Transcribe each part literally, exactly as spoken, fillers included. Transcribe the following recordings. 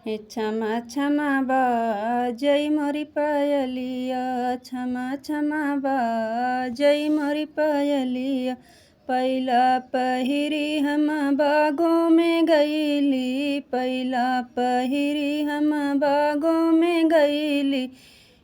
हे क्षमा क्षमा बाजइ मोरी पायलिया, क्षमा क्षमा बाजइ मोरी पायलिया। पहिला पहिरी हम बागो में गइली, पहिला पहिरी हम बागो में गइली।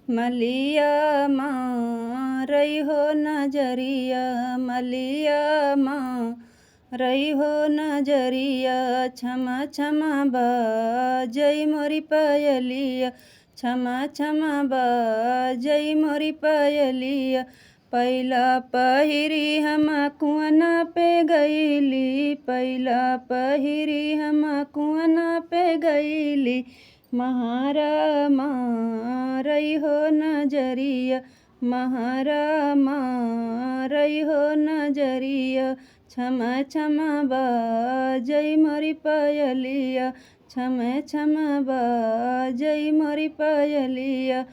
मलिया मारइ हो नजरिया, मलिया मारइ हो नजरिया। क्षमा क्षमा बाजइ मोरी पायलिया, क्षमा क्षमा बाजइ मोरी पायलिया। पहिला पहिरी हम कुआना पे गइली, पहिला पहिरी हम कुआना पे गइली। महारा मारइ हो नजरिया, महारा मारइ हो नजरिया। क्षमा क्षमा बाजइ मोरी पायलिया, क्षमा क्षमा बाजइ मोरी पायलिया।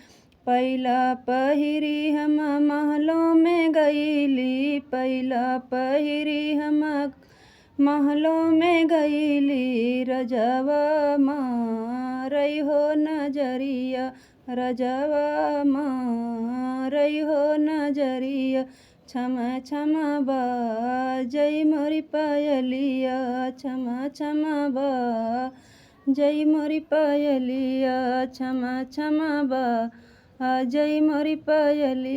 पहिला पहिरी हम महलो में गइली, पहिला पहिरी हम महलो में गइली। रजवा मारइ हो नजरिया, रजवा मारइ हो नजरिया। क्षमा क्षमा बाजइ मोरी पायलिया, क्षमा क्षमा बाजइ मोरी पायलिया, क्षमा क्षमा बाजइ मोरी पायलिया।